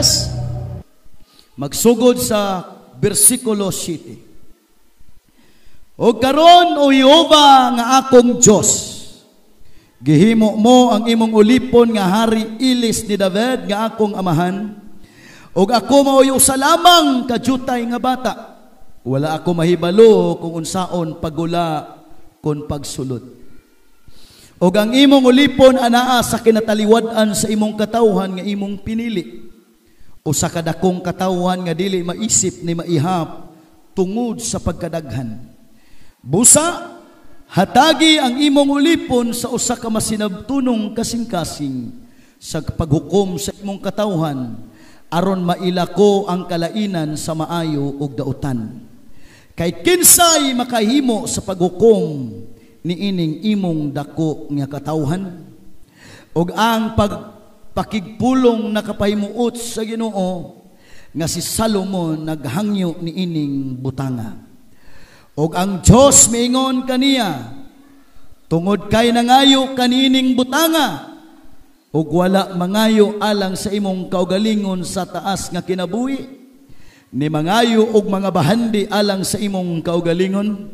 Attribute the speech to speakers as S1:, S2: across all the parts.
S1: 3, magsugod sa bersikulo 7. O karon, o Jehova nga akong Dios, gihimo mo ang imong ulipon nga hari ilis ni David nga akong amahan, ug ako maoy usa lamang kajutay nga bata. Wala ako mahibalo kung unsaon pagula kon pagsulod. Ug ang imong ulipon anaa sa kinataliwad-an sa imong katawhan nga imong pinili, usa ka dakong katawhan nga dili maisip ni maihap tungod sa pagkadaghan. Busa, hatagi ang imong ulipon sa usa ka masinabtunong kasing-kasing sa paghukom sa imong katawhan, aron maila ko ang kalainan sa maayo ug dautan. Kay kinsay makahimo sa paghukom niining imong dako nga katawhan? Ug ang pagpakigpulong nakapahimuot sa Ginoo nga si Salomon naghangyo niining butanga. Ug ang Dios miingon kaniya, tungod kay nangayo kanining butanga ug wala mangayo alang sa imong kaugalingon sa taas nga kinabuhi, ni mangayo og mga bahandi alang sa imong kaugalingon,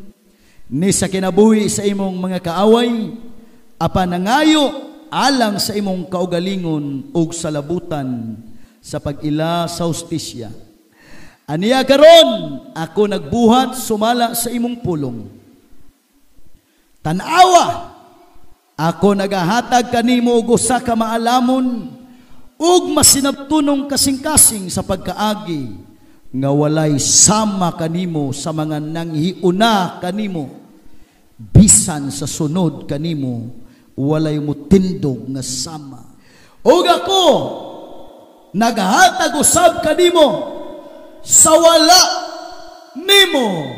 S1: ni sa kinabuhi sa imong mga kaaway, apan nangayo alang sa imong kaugalingon ug sa labutan sa pag-ila sa hustisya. Aniya karon ako nagbuhat sumala sa imong pulong. Tan-awa, ako nagahatag kanimo og usa ka maalamon ug masinabtunong kasing-kasing sa pagkaagi nga walay sama kanimo sa mga nanghiuna kanimo, bisan sa sunod kanimo walay mutindog nga sama. Ug ako nagahatag usab kanimo sa wala nimo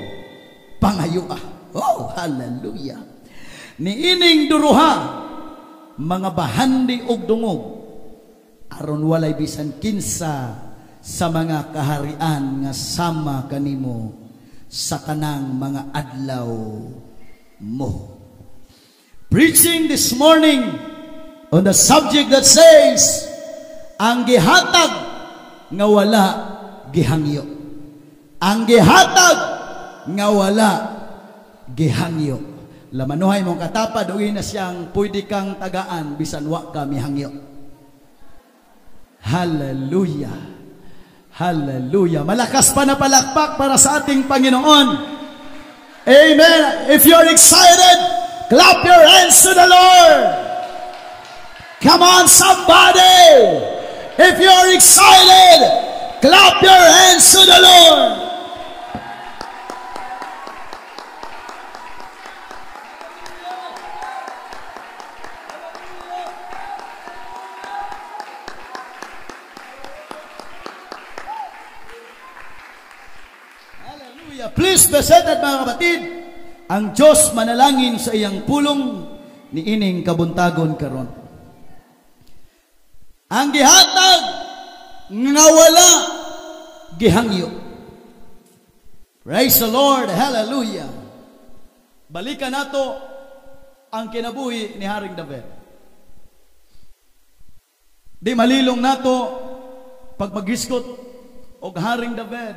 S1: pangayua. Oh, hallelujah. Niining duruha mga bahandi og dungog, aron walay bisan kinsa sa mga kaharian nga sama kanimo sa kanang mga adlaw mo. Preaching this morning on the subject that says, ang gihatag nga wala gihangyo. Ang gihatag nga wala gihangyo. Lamanuhay mong katapad, uwi na siyang pwede kang tagaan bisan wa ka mihangyo. Hallelujah. Hallelujah. Malakas pa na palakpak para sa ating Panginoon. Amen. If you're excited, clap your hands to the Lord. Come on, somebody. If you're excited, clap your hands to the Lord. Hallelujah. Please be seated, mga kapatid. Ang Diyos manalangin sa iyang pulong niining kabuntagon karon. Ang gihatag nga wala gihangyo. Praise the Lord. Hallelujah. Balikan nato ang kinabuhi ni Haring David. Di malilong nato pag maghisgot og Haring David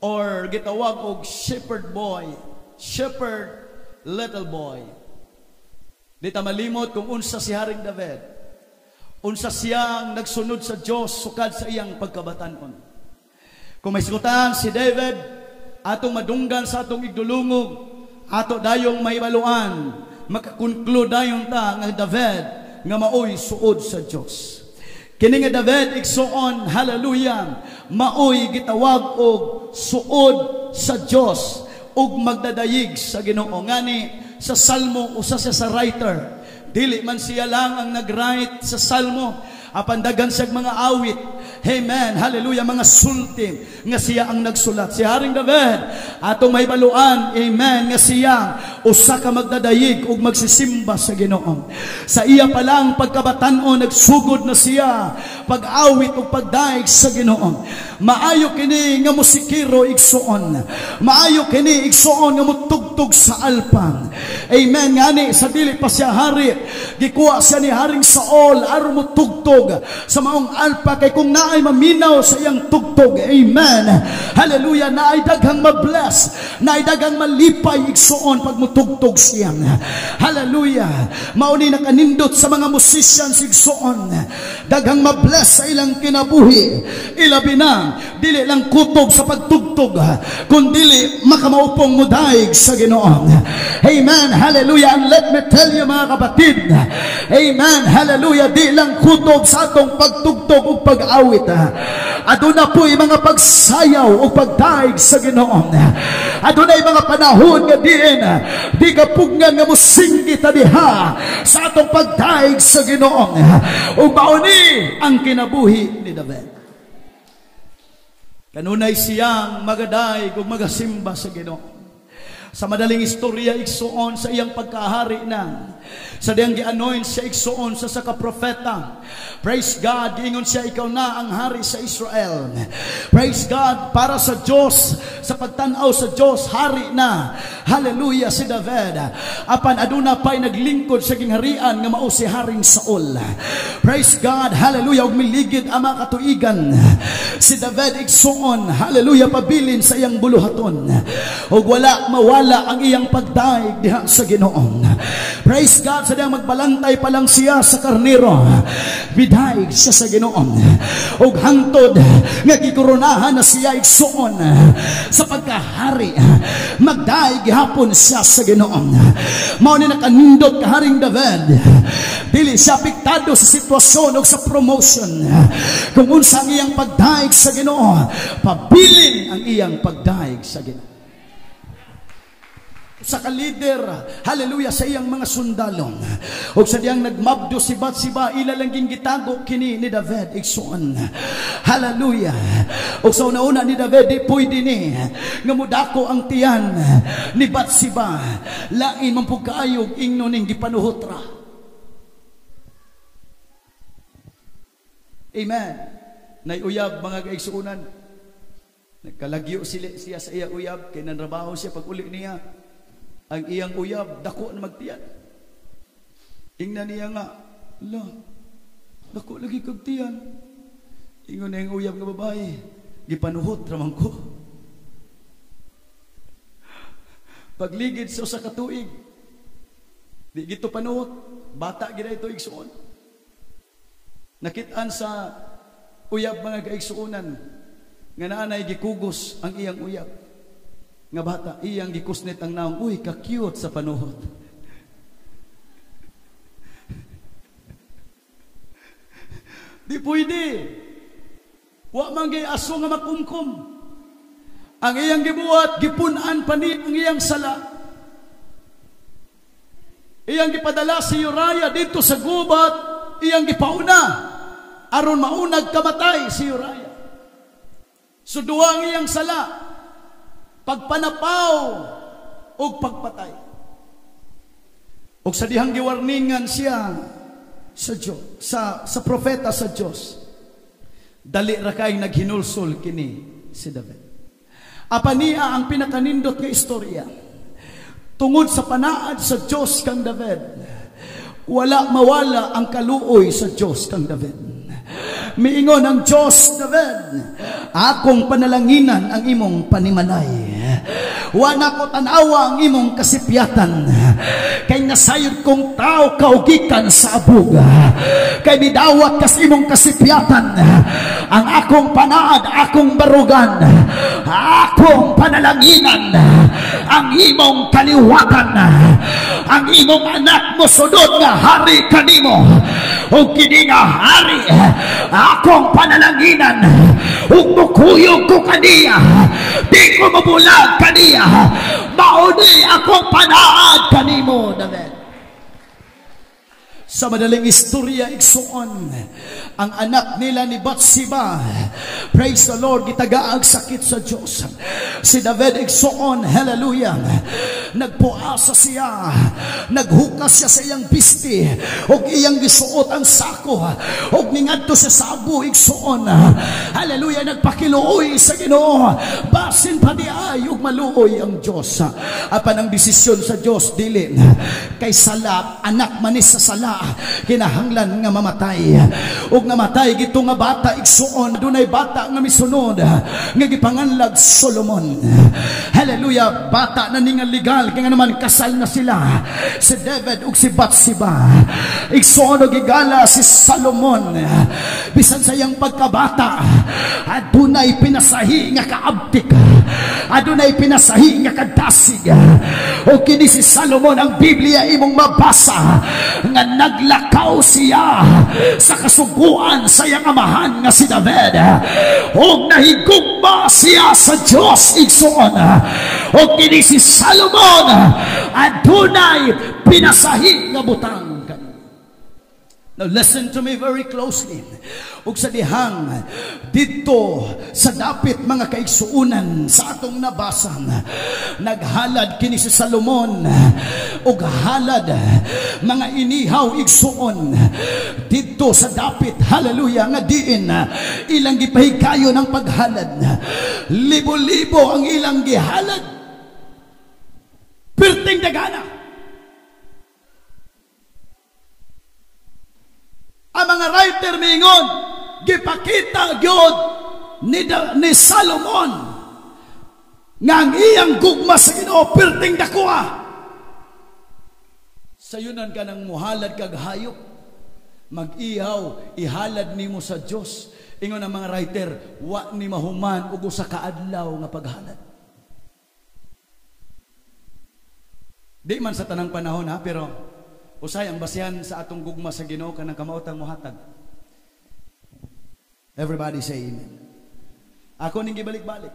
S1: or gitawag og shepherd boy, shepherd little boy. Di ta malimot kung unsa si Haring David. Unsa siyang nagsunod sa Dios sukad sa iyang pagkabatanon. Kung may sigutan si David, atong madunggan sa atong igdulungog, ato dayong mahibaluan, makakonclude dayon ta nga David nga maoy suod sa Dios. Kini nga David igsuon, hallelujah, maoy gitawag og suod sa Dios ug magdadayig sa Ginoo. Ngani sa Salmo, usa siya sa writer. Dili man siya lang ang nag-write sa Salmo, apan daghan siyang mga awit. Amen, hallelujah, mga sulti nga siya ang nagsulat. Si Haring David, atong mahibaluan, amen, nga siya Usa ka magdadayig ug magsisimba sa Ginoo. Sa iya pa lang pagkabatan-on, nagsugod na siya pag-awit ug pagdaig sa Ginoo. Maayo kini nga musikero, igsuon. Maayo kini, igsuon, nga mutugtog sa alpa. Amen. Ngani sa dili pa siya hari, gikuha siya ni Haring Saul aron mutugtog sa maong alpa, kay kung naay maminaw sa iyang tugtog, amen, hallelujah, naay daghang mabless, naay daghang malipay, igsuon, pag mutugtog siya. Hallelujah. Mao ni nakanindot sa mga musicians, igsuon. Daghang mabless sa ilang kinabuhi. Ilabi na dili lang kutob sa pagtugtog, kundili makamaupong mudaig sa Ginoo. Amen. Hallelujah. And let me tell you, mga kapatid. Amen. Hallelujah. Di lang kutob sa atong pagtugtog ug pag-awit. Aduna po'y mga pagsayaw o pagdaig sa Ginoo. Adunay mga panahon nga diin di ka pugnan nga musinggi ta diha sa atong pagdaig sa Ginoo. Ug mao ni ang kinabuhi ni David. Kanunay siyang magadaig ug magasimba sa Ginoo. Sa madaling istorya, igsuon, sa iyang pagkahari na, sa diyang gi-anoint siya, igsuon, sa ka propeta. Praise God, giingon siya, "Ikaw na ang hari sa Israel." Praise God, para sa Diyos, sa pagtanaw sa Diyos, hari na. Hallelujah, si David. Apan aduna pa'y naglingkod sa gingharian nga mao si Haring Saul. Praise God, hallelujah, ug miligid ang mga katuigan. Si David, igsuon, hallelujah, pabilin sa iyang buluhaton. Ug wala mawala ang iyang pagdaig diha sa Ginoo. Praise God, sa diyang magbalantay pa lang siya sa karnero, bidaig siya sa Ginoo. Ug hangtod nga gikoronahan na siya, igsuon, sa pagkahari, magdaig gihapon siya sa Ginoo. Mao ni nakanindot ka Haring David. Dili siya apektado sa sitwasyon o sa promotion. Kung unsa ang iyang pagdaig sa Ginoo, pabilin ang iyang pagdaig sa Ginoo sa ka-leader, hallelujah, sa iyang mga sundalo. Ug sa diyang nagmabdo si Batseba, ila lang gitago kini ni David, igsuon. Hallelujah. Ug sa una-una ni David, di pwede ni nga mudako ang tiyan ni Batseba. Lain man pud kaayo ingno ning gipanuhot ra. Amen. Nay uyab, mga kaigsuonan. Nagkalagyo sila siya sa iya uyab kay nanrabaho siya. Pag uli niya, ang iyang uyab dako na magtiyan. Ingna niya nga, "La, dako lagi kag tiyan." Ingon na yung uyab nga babae, "Gipanuhot raman ko." Pagligid sa usa ka tuig, di gito panuhot, bata gid ito, igsuon. Nakitaan sa uyab, mga kaigsuonan, nga naanay gikugos ang iyang uyab nga bata, iyang gikusnit ang naong, "Uy, ka-cute sa panuhot." Di pwede. Wa man gay aso nga makumkum. Ang iyang gibuhat, gipunan pa ni ang iyang sala. Iyang gipadala si Uriah dito sa gubat, iyang gipauna aron maunag kamatay si Uriah. So duha ang iyang sala, pagpanapaw ug pagpatay. Ug sa dihang giwarningan siya sa Dios, sa propeta sa Dios. Dali ra kay naghinulsol kini si David. Apan niya ang pinakanindot nga istorya. Tungod sa panaad sa Dios kang David, wala mawala ang kaluoy sa Dios kang David. Miingon ang Dios, "David, akong panalanginan ang imong panimalay. Wa na ko tan-awa ang imong kasipyatan. Kay nasayod kong tao kaugikan sa abog. Kay midawat kas imong kasipyatan. Ang akong panaad, akong barugan, akong panalanginan, ang imong kaliwatan, ang imong anak mo sunod nga hari kanimo. Ug kini nga hari, akong panalanginan, ug mukuyog ko kaniya, di ko mabulag kaniya. Mao ni akong panaad kanimo, David." Sa madaling istorya, igsuon, ang anak nila ni Bathsheba, praise the Lord, gitagaag sakit sa Diyos. Si David, igsuon, hallelujah, nagpuasa siya, naghukas siya sa iyang bisti, og iyang gisuot ang sako, og ningadto siya sa abo, igsuon, hallelujah, nagpakiluoy sa Ginoo, basin pa di ay, og maluoy ang Diyos. Apan ang desisyon sa Diyos, dili, kay sala, anak manis sa sala, kinahanglan nga mamatay. Og namatay gito nga bata, igsuon, dunay bata nga misunod nga gipanganlag Solomon. Hallelujah, bata na ni nga legal kay nga naman kasal na sila si David ug si Bathsheba. Igsuon, og gigala si Solomon bisan sa iyang pagkabata, adunay pinasahi nga kaabtik, adunay pinasahi nga kadasig. O kini si Solomon, ang Biblia imong mabasa nga naglakaw siya sa kasuguan sa iyang amahan nga si David, og nahigugma siya sa Dios, igsuon. O kini si Solomon adunay pinasahi nga butang. Now listen to me very closely. Ug sa dihang didto sa dapit, mga kaigsuunan, sa atong nabasa, naghalad kini si Salomon og halad mga inihaw, igsuon, didto sa dapit, hallelujah, nga diin ilang gipahigayon ang paghalad. Libo-libo ang ilang gihalad, perting dagana. Ang mga writer mingon, gipakita gyud ni Salomon nga ang iyang gugma sa Ginoo perting dakoa. Sayunan ka nang muhalad kag hayop, mag-ihaw, ihalad nimo sa Dios. Ingon ang mga writer, wa ni mahuman og usa ka adlaw nga paghalad. Di man sa tanang panahon ha, pero usay ang basihan sa atong gugma sa Ginoo kanang kamaotang mohatag. Everybody say amen. Ako ning gibalik-balik.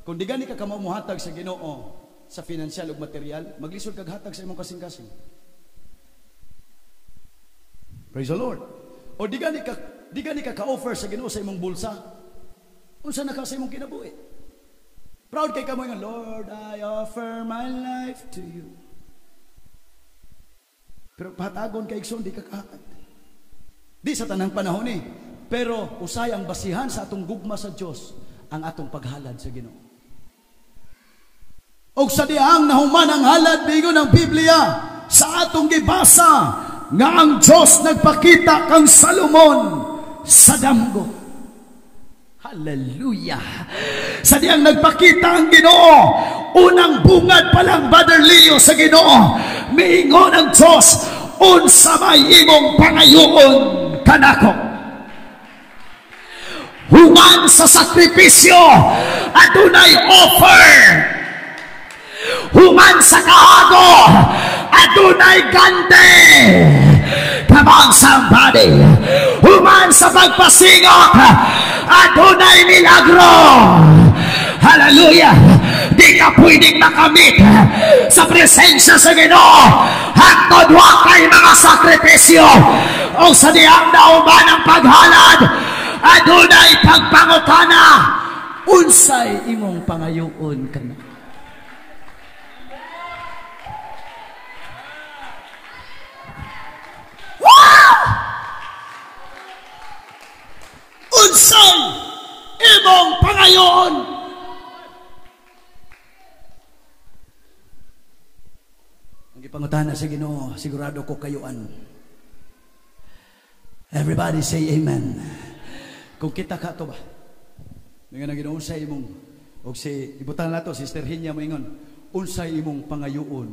S1: Kung di gani ka kamao mohatag sa Ginoo sa financial ug material, maglisod kag hatag sa imong kasing-kasing. Praise the Lord. O di gani ka ka-offer sa Ginoo sa imong bulsa. Unsa na ka sa imong kinabuhi? Proud kay kamo nga, "Lord, I offer my life to you." Pero patagon kay igsoon, di ka kahatag. Di sa tanang panahon eh. Pero usay ang basihan sa atong gugma sa Dios ang atong paghalad sa Ginoo. Og sa dihang nahuman ang halad, bigon ang Biblia sa atong gibasa nga ang Dios nagpakita kang Salomon sa damgo. Hallelujah. Sa dihang nagpakita ang Ginoo, unang bungad pa lang, Brother Leo, sa Ginoo, miingon ang Diyos, "Unsa may imong pangayoon kanako?" Human sa sakripisyo, adunay offer. Human sa kahago, adunay gante. Come on, somebody. Human sa pagpasingot, adunay milagro. Hallelujah. Di ka pwedeng makamit sa presensya sa Ginoo hangtod wa kay mga sakripisyo. O sa diyang nauman ang paghalad, adunay pagpangutana. "Unsay imong pangayoon kana?" Wow! "Unsay imong pangayoon?" Ang gipangutana sa Ginoo, sigurado ko kayuan. Everybody say amen. Kung kita ka to ba? Nga nang Ginoo sa imong og si ibutan nato Sister Hinya moingon, "Unsay imong pangayoon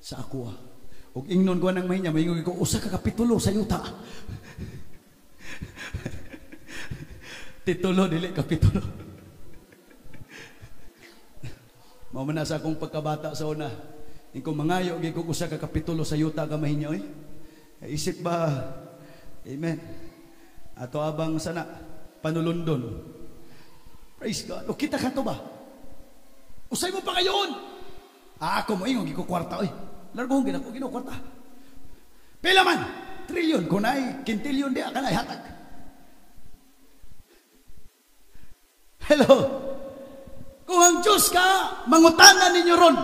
S1: sa akoa?" Og ingnon ko nang mahinya, moingon ko usa ka kapitulo sa yuta. Titulo, dili kapitulo. Mao man na sa akong pagkabata sa una. Ingko mangayo gyud ko usa ka kapitulo sa yuta ka mahinyo eh. Isip ba? Amen. Ato abang sana panulundon. Praise God. O kita ka to ba? Usay mo pa kayon. Ah, ako mo ingon ko kwarta oy. Largo gina ko Ginoo kwarta. Pila man? Trilyon. Kung naay kintilyon diha ka na ihatag. Hello? Kung ang Diyos ka, mangutana ninyo ron.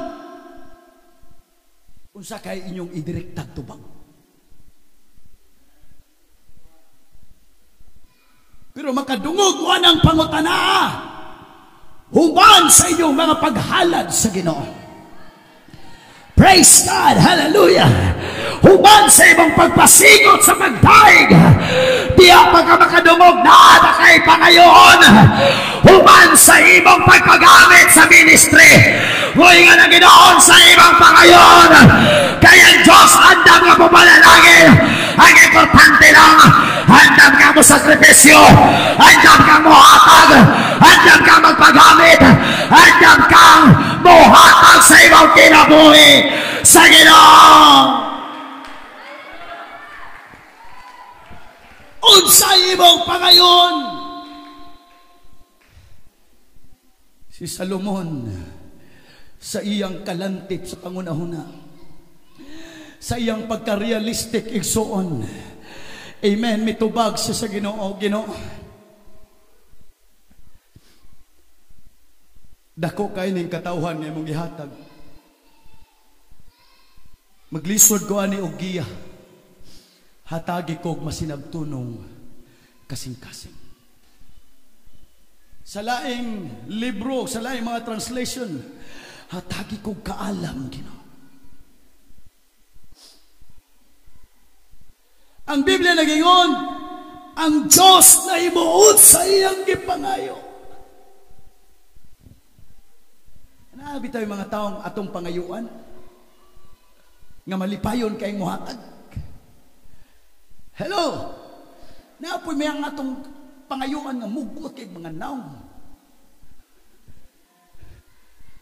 S1: Unsa kay inyong idirektag tubag? Pero makadungog wa ng pangutana, human sa inyong mga paghalad sa Ginoo. Praise God! Hallelujah! Human sa imong pagpasingot sa pagdaig, diya pa ka makadungog na kay pangayon. Human sa imong pagpagamit sa ministry, muy nga na Ginoon sa imong pangayon. Kaya ang Diyos andam nga pumalalangin. Ang importante lang, andam ka mo sakripisyo, andam ka mo hatag, andam ka magpagamit, andam kang mohatag sa imong kinabuhi sa Ginoo. Unsa imong pangayon? Si Salomon sa iyang kalantip sa pangunahuna, sa iyang pagka-realistic igsuon, amen, mitubag siya sa Ginoo. Ginoo, dako kay ning katawhan nga imong gihatag. Maglisod ko ani og giya, hatagi ko og masinabtunong kasing-kasing. Sa laing libro, sa laing mga translation, hatagi ko kaalam, Ginoo. Ang Biblia nagingon, ang Diyos na imuot sa iyang gipangayo. Naabi tayo mga taong atong pangayuan nga malipayon kay muhatag. Hello? Naapoy may ang atong pangayuan nga mugot kay mga naong.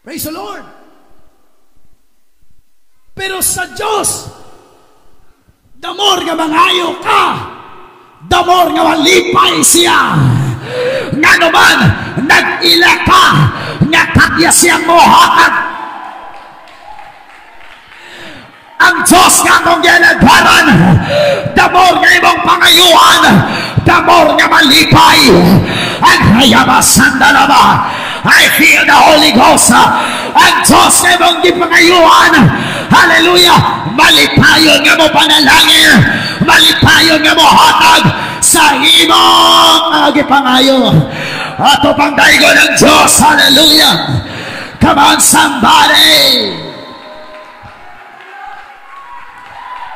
S1: Praise the Lord! Pero sa Diyos, the more nga mangayo ka, the more nga malipay siya. Nga naman, nag-ila ka, nga katya siyang mohatag. Ang Diyos nga akong gialagaran, the more nga imong pangayuan, the more nga malipay. Ang hayabasan dalaba, I feel the Holy Ghost. Ang Diyos nga imong gipangayuan, hallelujah, malipayon nga mo panalangin, malipayon nga mo hatag sa imong gipangayo. Ato pang daigo ng Diyos, hallelujah. Come on, somebody.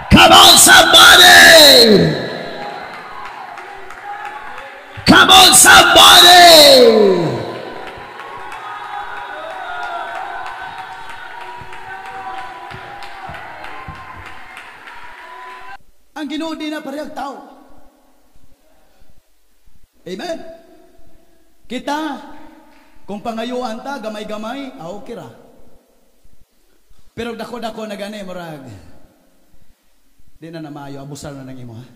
S1: Come on, somebody. Come on, somebody. Ang Ginoo di na parehag tao. Amen. Kita, kung pangayuan ta, gamay-gamay, okay ra. Pero dako-dako na gani, murag, di na namayo, abusar na ng imo, ha?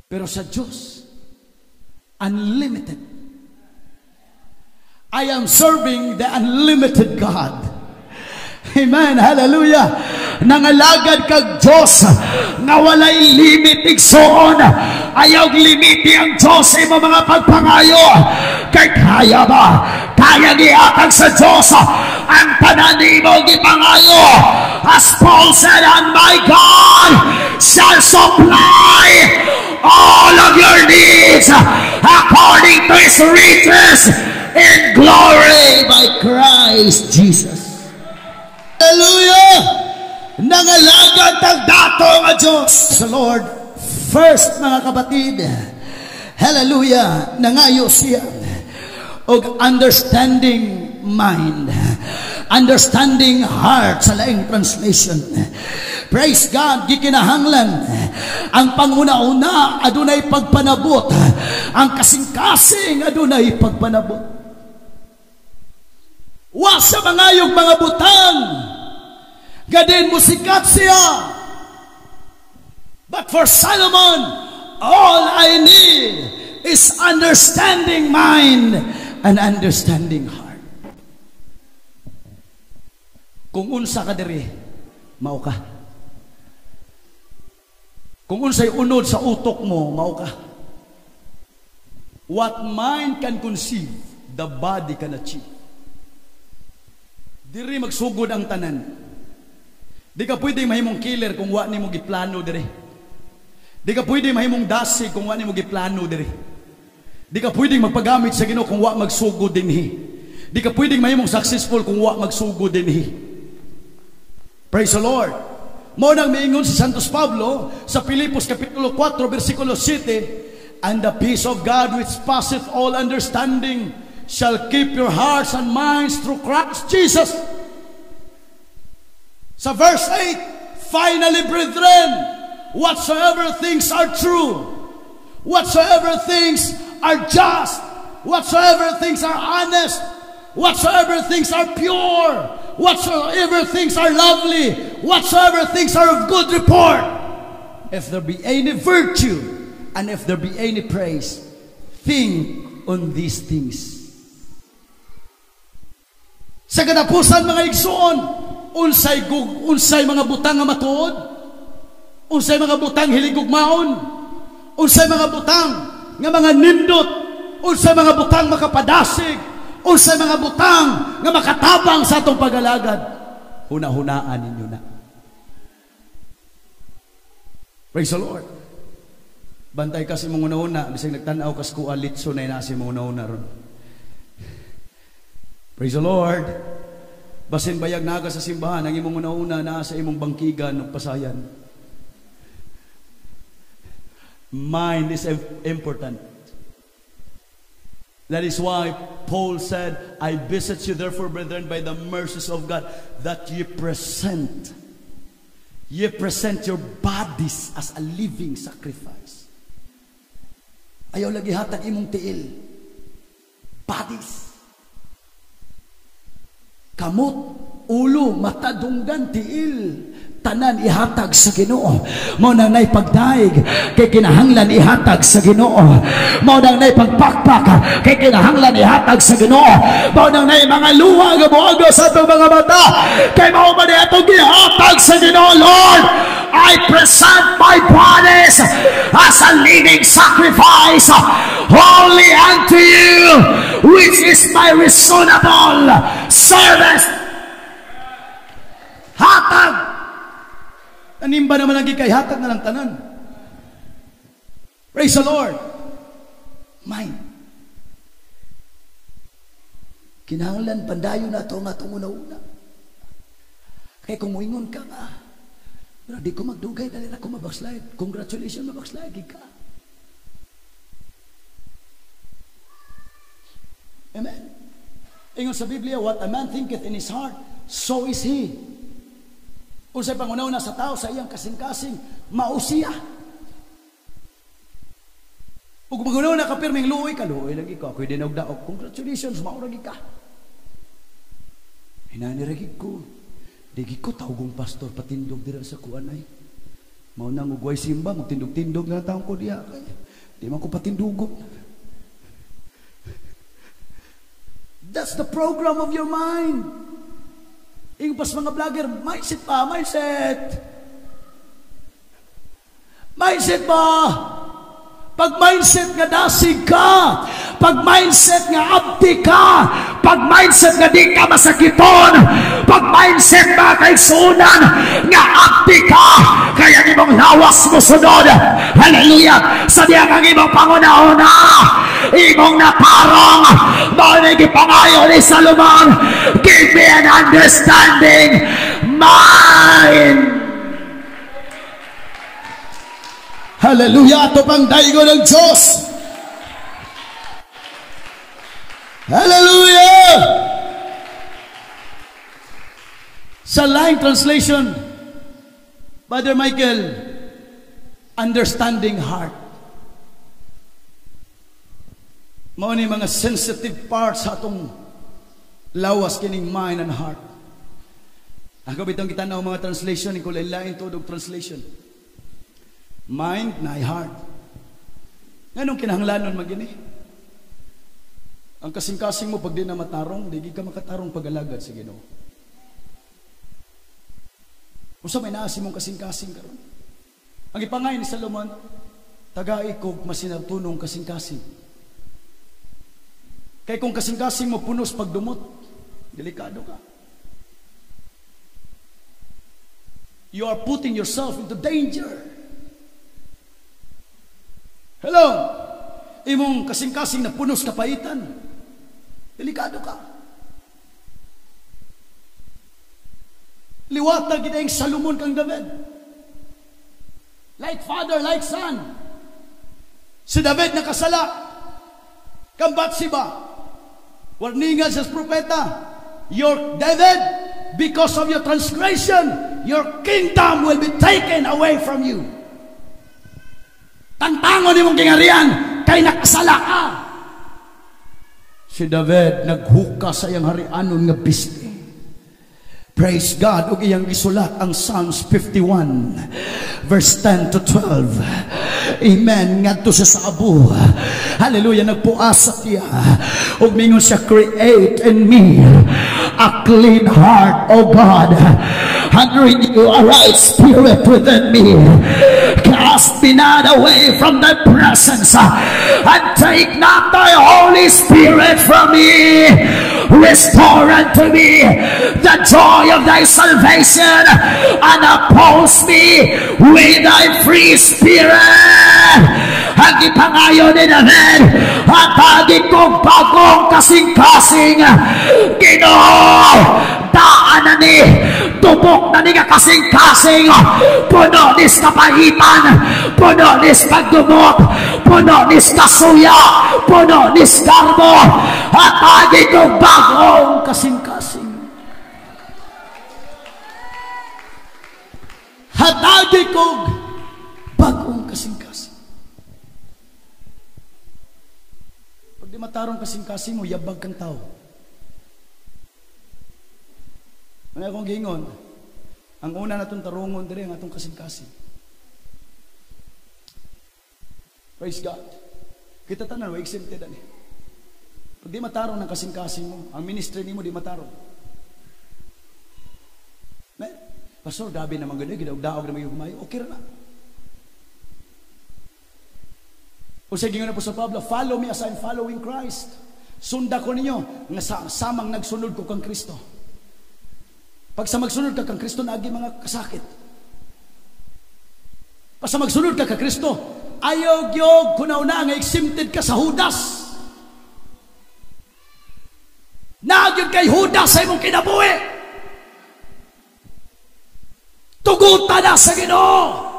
S1: Pero sa Diyos, unlimited. I am serving the unlimited God. Amen. Hallelujah. Nangalagad kag Diyos nga walay limit igsoon. Ayaw limiti ang Diyos sa imong mga pagpangayo. Kay kaya ba? Kaya giatag sa Diyos ang tanan nimo gipangayo. As Paul said, and my God shall supply all of your needs according to His riches in glory by Christ Jesus. Hallelujah! Nangalagad ang dato nga Diyos. Sa Lord, first mga kapatid, hallelujah, nangayo siya og understanding mind, understanding heart sa laing translation. Praise God, gikinahanglan ang panguna-una adunay pagpanabot, ang kasing-kasing adunay pagpanabot. Wa sa mangayog mga butang, gadin mo sikat siya. But for Solomon, all I need is understanding mind and understanding heart. Kung unsa ka diri, mao ka. Kung unsay unod sa utok mo, mao ka. What mind can conceive, the body can achieve. Diri magsugod ang tanan. Di ka pwede mahimong killer kung wa nimo giplano diri. Di ka pwede mahimong dasig kung wa nimo giplano diri. Di ka pwedeng magpagamit sa Ginoo kung wa magsugod dinhi. Di ka pwedeng mahimong successful kung wa magsugod dinhi. Praise the Lord. Mao nang miingon si Santos Pablo sa Filipos Kapitulo 4 versikulo 7, "And the peace of God which passeth all understanding shall keep your hearts and minds through Christ Jesus." Sa verse 8, "Finally, brethren, whatsoever things are true, whatsoever things are just, whatsoever things are honest, whatsoever things are pure, whatsoever things are lovely, whatsoever things are of good report, if there be any virtue, and if there be any praise, think on these things." Sa katapusan, mga igsoon, unsay mga butang nga matuod, unsay mga butang hiligugmaon, unsay mga butang nga mga nindot, unsay mga butang makapadasig, unsay mga butang nga makatabang sa atong pagalagad, huna-hunaan ninyo na. Praise the Lord. Bantay ka sa imong una-una, bisag nagtan-aw ka sa kuha, litso na ina sa imong una-una ron. Praise the Lord. Basin bayag naga sa simbahan, ang imong una-una naa sa imong bangkigan ug pasayan. Mind is important. That is why Paul said, "I beseech you therefore, brethren, by the mercies of God, that ye present your bodies as a living sacrifice." Ayaw lagi hatag imong tiil. Bodies. Kamot, ulo, mata, dunggan, tiil. Tanan ihatag sa Ginoo. Mao nang nay pagdaig kay kinahanglan ihatag sa Ginoo. Mao nang nay pagpakpak kay kinahanglan ihatag sa Ginoo. Mao nang nay mga luha nga moagos sa atong mga mata kay mao man atong gihatag sa Ginoo. "Lord, I present my bodies as a living sacrifice, holy unto you, which is my reasonable service." Hatag. Animba naman lagi kay hatag na lang tanan. Praise the Lord. Mind. Kinahanglan pandayon na ito nga itong una-una. Kay kung muingon ka nga, "Pero di ko magdugay, dali na ko mabackslide." Congratulations, mabackslide ka. Amen. Ingon sa Biblia, "What a man thinketh in his heart, so is he." Unsay pangunaw-una sa tao sa iyang kasing-kasing, mausiya. Ug mangunaw na ka pirming luoy ka, luoy lagi ko, ako'y dinugdaog. Congratulations, mao ra ka. Hinani ra ko. Digi ko tawgong pastor patindog dira sa kuan ay. Mao nang ugway simba, magtindog-tindog na taong ko diha. Di man ko patindugon. That's the program of your mind. Ingon pas mga vlogger, mindset pa, mindset. Mindset ba? Pag mindset nga dasig ka, pag mindset nga abdi ka, pag mindset nga di ka masakiton, pag mindset mga kaigsunan nga abdi ka, kaya ang imong lawas mo sunod. Hallelujah! Sa diya ang imong panguna-una, imong natarong, mao ni gipangayo ni Salomon, "Give me an understanding mind." Hallelujah! Ato pang daigo ng Diyos. Hallelujah! Sa line translation, Brother Michael, understanding heart. Mao ni mga sensitive parts sa atong lawas kining mind and heart. Ako bitong kita na mga translation, ko lain-lain tuod og translation. Mind na heart. Nganong kinahanglanon magini? Ang kasing-kasing mo pag di na matarong, di ka makatarong pag-alagad sa Ginoo. Unsa may naasi mong kasing-kasing karon? Ang ipangay ni Solomon, tagai kog masinagtunong kasing-kasing. Kay kung kasing-kasing mo punos pagdumot, delikado ka. You are putting yourself into danger. Hello? Imong kasing-kasing na punos kapaitan, delikado ka. Liwatag gid ang Solomon kang David. Like father, like son. Si David nakasala kang Bathsheba. Warningan sa propeta, your David, because of your transgression, your kingdom will be taken away from you. Tantangon imong gingarian kay nakasala ka. Si David naghuka sa iyang harianon nga bisti. Praise God, ug iyang gisulat ang Psalms 51 verse 10 to 12. Amen. Ngadto siya sa abo. Hallelujah, nagpuasa siya. Ug mingon siya, create in me a clean heart, O God, and renew a right spirit within me. Cast me not away from thy presence, and take not thy Holy Spirit from me. Restore unto me the joy of thy salvation, and oppose me with thy free spirit. Ang ipangayo ni David, hatagi kong bagong kasing-kasing. Ginoo, daan na ni, tubok na ni nga kasing-kasing, puno nis kapahitan, puno nis pagdumot, puno nis kasuya, puno nis garbo, hatagi kong bagong kasing-kasing. Hatagi kong bagong kasing-kasing. Pag di matarong kasing-kasing mo, yabag kang tao. Ano akong giingon? Ang una natong tarungon diri ang atong kasing-kasing. Praise God. Kita tanan wa exempted ani. Pag di matarong ng kasing-kasing mo, ang ministry nimo di matarong. May, pastor, gabi naman gano'n, gidaog-daog naman yung kumayo. Okay ra na. O sige nga na po sa Pablo, follow me as I'm following Christ. Sunda ko ninyo, nga samang nagsunod ko kang Kristo. Pag sa magsunod ka kang Kristo, naagi mga kasakit. Pag sa magsunod ka kang Kristo, ayaw gyud kunauna nga exempted ka sa Judas. Naagi kay Judas sa imong kinabuhi. Tugutan na sa Ginoo.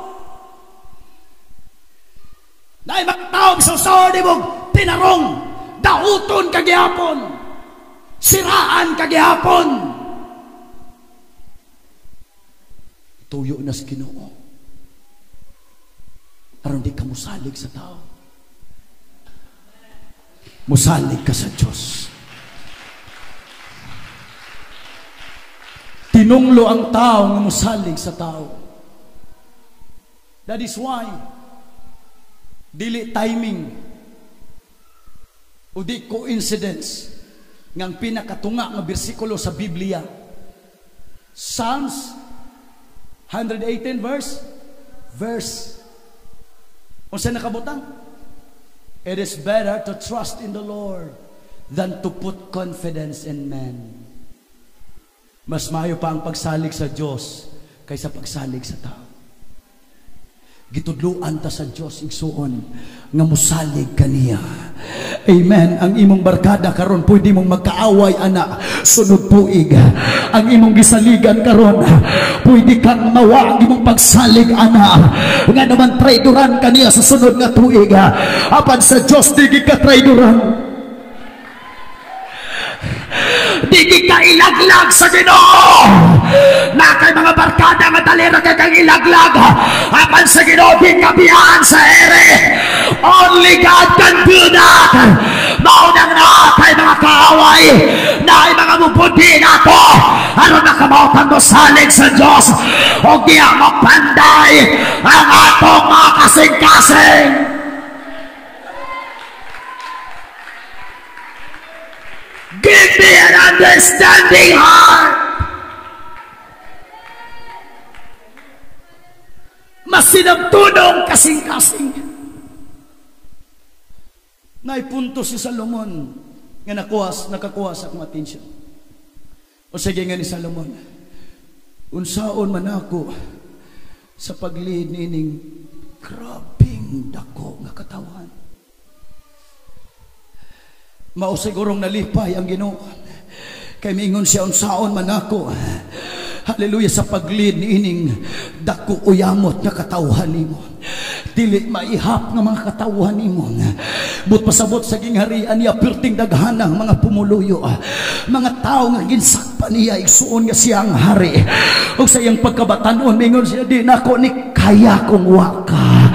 S1: Naay magtaog sa usaw nimong tinarong, dauton kagihapon, siraan kagihapon. Tuyo na sa Ginoo. Aron di ka musalig sa tao. Musalig ka sa Diyos. Tinunglo ang tao nga musalig sa tao. That is why dili timing o di coincidence ngang pinakatunga nga bersikulo sa Biblia, Psalms 118 verse. Unsa nakabutang? It is better to trust in the Lord than to put confidence in man. Mas maayo pa ang pagsalig sa Diyos kaysa pagsalig sa tao. Gitudluan ta sa Diyos igsuon nga musalig kaniya. Amen. Ang imong barkada karon pwede mong magkaaway ana sunod tuig. Ang imong gisaligan karon pwede kang mawa ang imong pagsalig ana. Nga naman traidoran kaniya sa sunod nga tuig. Apan sa Diyos di ka traidoran. Di ka ilaglag sa Ginoo. Na kay mga barkada nga dalira kay kang ilaglag. Apan sa Ginoo di ka biyaan sa ere. Only God can do that. Maunang na kay mga kaaway, na ay mga mubudi nato, aron nakamautan mo salig sa Diyos o diya mapanday ang atong mga kasing-kasing. Give me an understanding heart. Masinabtunong kasing-kasing. Naipunto si Salomon nga nakakuha sa akong attention. O sige nga ni Salomon, unsaon man ako sa pag-lead niining grabing dako nga katawhan. Mao sigurong nalipay ang Ginoo. Kay miingon siya, unsaon man ako, hallelujah, sa pag-lead niining dako uyamot nga katawhan nimo. Dili maihap nga mga katawhan nimo. But pasabot sa gingharian niya, perting daghanang mga pumuluyo, mga tao nga ginsakpan niya, igsuon nga siya ang hari. Ug sa iyang pagkabatanon, mingon siya, di nako ni kaya kung wa ka.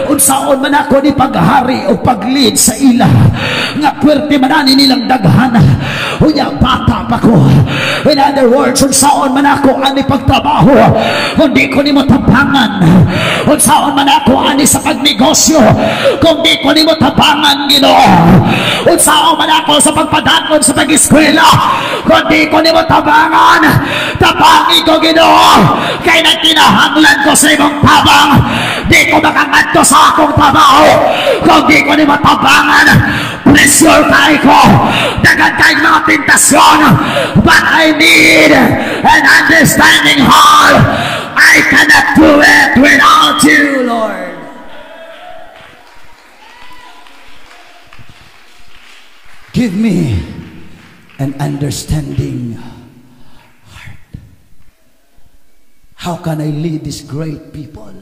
S1: Unsaon man ako ni paghari o pag-lead sa ila nga puwerte man ani nilang daghana, unya bata pa ko. In other words, unsaon man ako ani pagtrabaho kung di ko nimo tabangan? Unsaon man ako ani sa pagnegosyo kung di ko nimo tabangan, Ginoo? Unsaon man ako sa pagpadakon sa pag-eskwela kung di ko nimo tabangan? Tabangi ko, Ginoo, kay nagkinahanglan ko sa imong tabang. Di ko makangadto sa akong trabaho kung di ko nimo tabangan. Pressure kay ko, daghan kay mga tentasyon, but I need an understanding heart. I cannot do it without you, Lord. Give me an understanding heart. How can I lead this great people?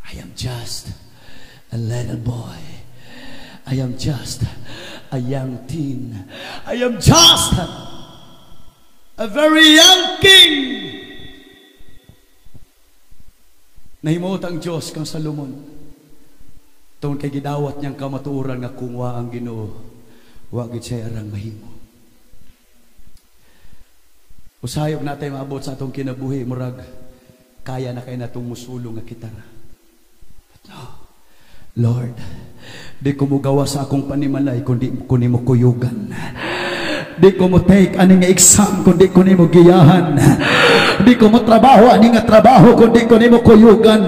S1: I am just a little boy. I am just a young teen. I am just a very young king. Nahimuot ang Diyos kang Salomon. Tungod kay gidawat niyang kamatuoran nga kung wa ang Ginoo, wa gid siya arang mahimo. Usayog natay maabot sa atong kinabuhi, murag kaya na kay natong musulong nga kitara. But no, Lord, di ko mugawa sa akong panimalay kundi ko nimo kuyugan. Di ko mo take ani nga exam kundi ko nimo giyahan. Di ko mo trabaho ani nga trabaho kundi ko nimo kuyugan.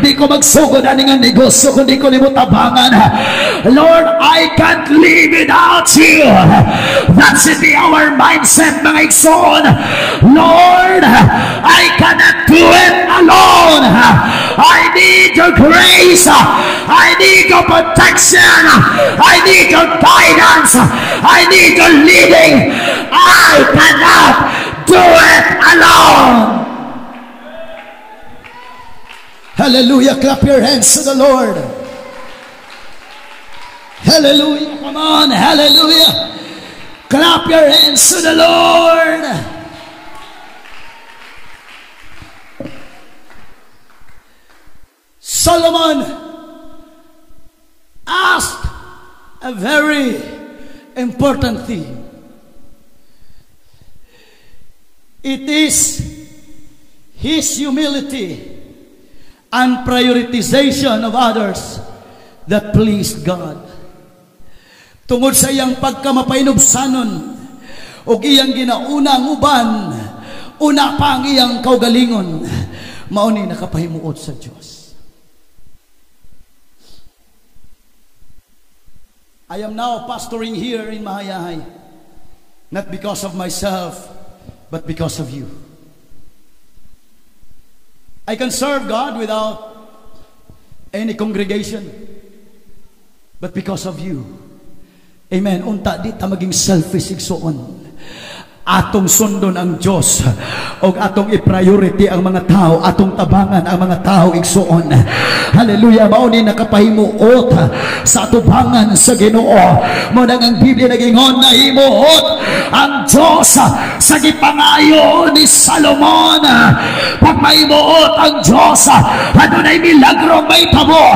S1: Di ko magsugod ani nga negosyo kundi ko nimo tabangan. Lord, I can't live without you. That should be our mindset, mga igsoon. Lord, I cannot do it alone. I need your grace. I need your protection. I need your guidance. I need your leading. I cannot do it alone. Hallelujah. Clap your hands to the Lord. Hallelujah. Come on. Hallelujah. Clap your hands to the Lord. Solomon asked a very important thing. It is his humility and prioritization of others that pleased God. Tungod sa iyang pagkamapainubsanon ug iyang ginauna ang uban, una pa ang iyang kaugalingon, mao ni nakapahimuot sa Dios. I am now pastoring here in Mahayahay, not because of myself, but because of you. I can serve God without any congregation, but because of you. Amen. Unta di ta maging selfish igsuon. Atong sundon ang Diyos og atong i-priority ang mga tao, atong tabangan ang mga tao igsuon. Hallelujah. Mao ni nakapahimuot sa atubangan sa Ginoo. Mao nang ang Biblia nagingon, nahimuot ang Diyos sa gipangayo ni Salomon. Pag mahimuot ang Diyos, adunay milagro may tabo.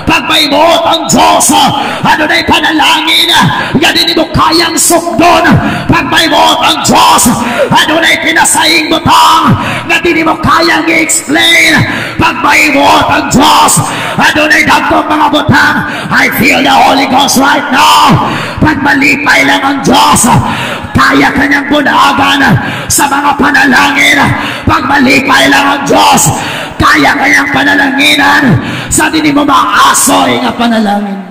S1: Pag mahimuot ang Diyos, adunay panalangin nga dili mo kayang sukdon. Pag mahimuot ang
S2: ang Diyos, adunay pinasaing butang nga dili mo kayang i-explain. Pag maibuot ang Diyos, adunay dagkong mga butang. I feel the Holy Ghost right now. Pag malipay lang ang Diyos, kaya kanyang bunagan sa mga panalangin. Pag malipay lang ang Diyos, kaya kanyang panalanginan sa dili mo maasoy nga panalangin.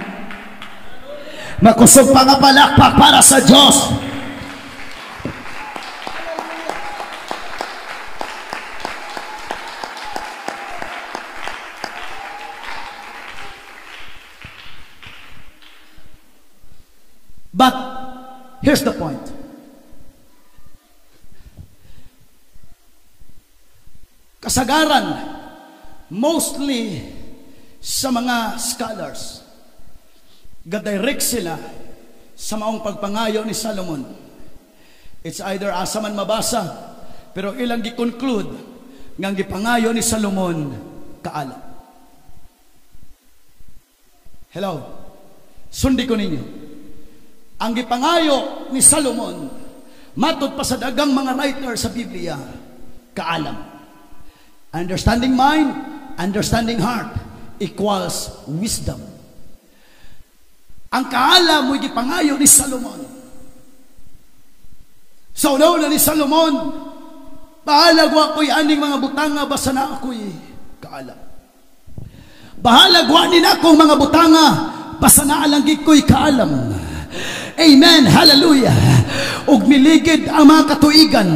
S1: Makusog pa nga palakpak para sa Diyos. But here's the point. Kasagaran, mostly sa mga scholars, gadirect sila sa maong pagpangayo ni Solomon. It's either asa man mabasa, pero ilang gi-conclude ngang gipangayo ni Solomon kaalam. Hello? Sundi ko ninyo. Ang gipangayo ni Solomon, matod pa sa dagang mga writer sa Biblia, kaalam. Understanding mind, understanding heart equals wisdom. Ang kaalam mo'y gipangayo ni Solomon. Sa una ni Solomon, bahalag wa ko'y aning mga butanga, basta na ako'y kaalam. Bahalag wa ni akong mga butanga, basta na alang ko'y kaalam. Amen, hallelujah. Ug miligid ang mga katuigan,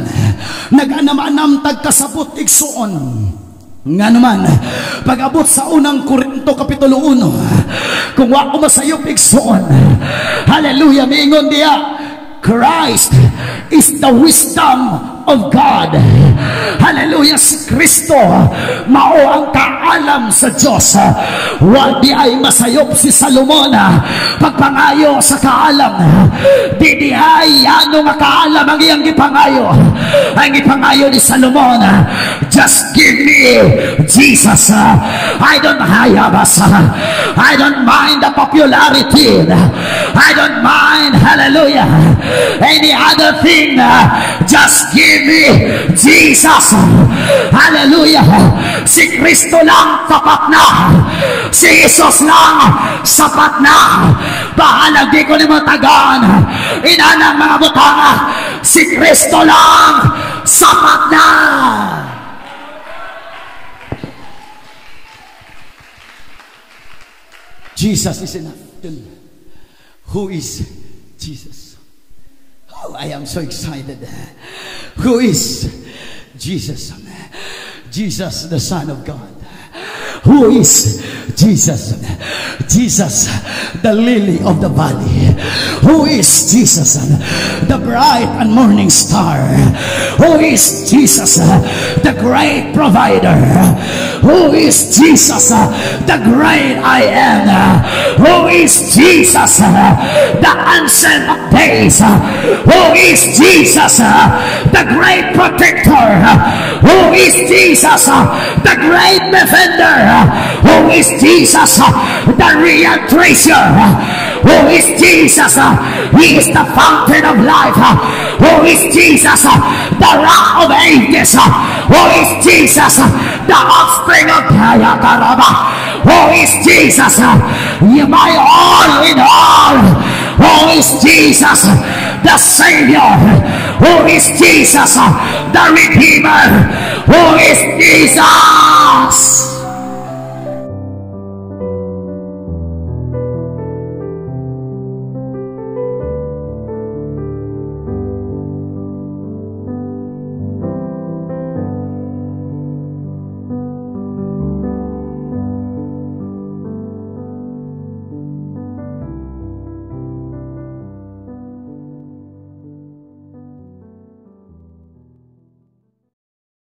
S1: nag-anam-anam tagkasabot igsuon. Nga naman, pag-abot sa unang Korinto Kapitulo 1, kung wa ko masayop igsuon, hallelujah, miingon diya, Christ is the wisdom of God. Hallelujah, si Kristo mao ang kaalam sa Diyos. Wa di ay masayop si Salomon pagpangayo sa kaalam. Di ay ano nga kaalam ang iyang gipangayo. Ang gipangayo ni Salomon, just give me Jesus. I don't I don't mind the popularity. I don't mind, hallelujah, any other thing. Just give me Jesus. Hallelujah. Si Kristo lang sapat na. Si Jesus lang sapat na. Bahalag di ko ni matagaan inanang mga butanga. Si Kristo lang sapat na.
S2: Jesus is enough. Who is Jesus? Oh, I am so excited. Who is Jesus? Jesus, the Son of God. Who is Jesus? Jesus, the lily of the valley. Who is Jesus? The bright and morning star. Who is Jesus? The great provider. Who is Jesus? The great I am. Who is Jesus? The Ancient of Days. Who is Jesus? The great protector. Who is Jesus? The great defender. Who is Jesus? The real treasure. Who is Jesus? He is the fountain of life. Who is Jesus? The Rock of Ages. Who is Jesus? The offspring of Karaba. Who is Jesus? My all in all. Who is Jesus? The Savior. Who is Jesus? The Redeemer. Who is Jesus?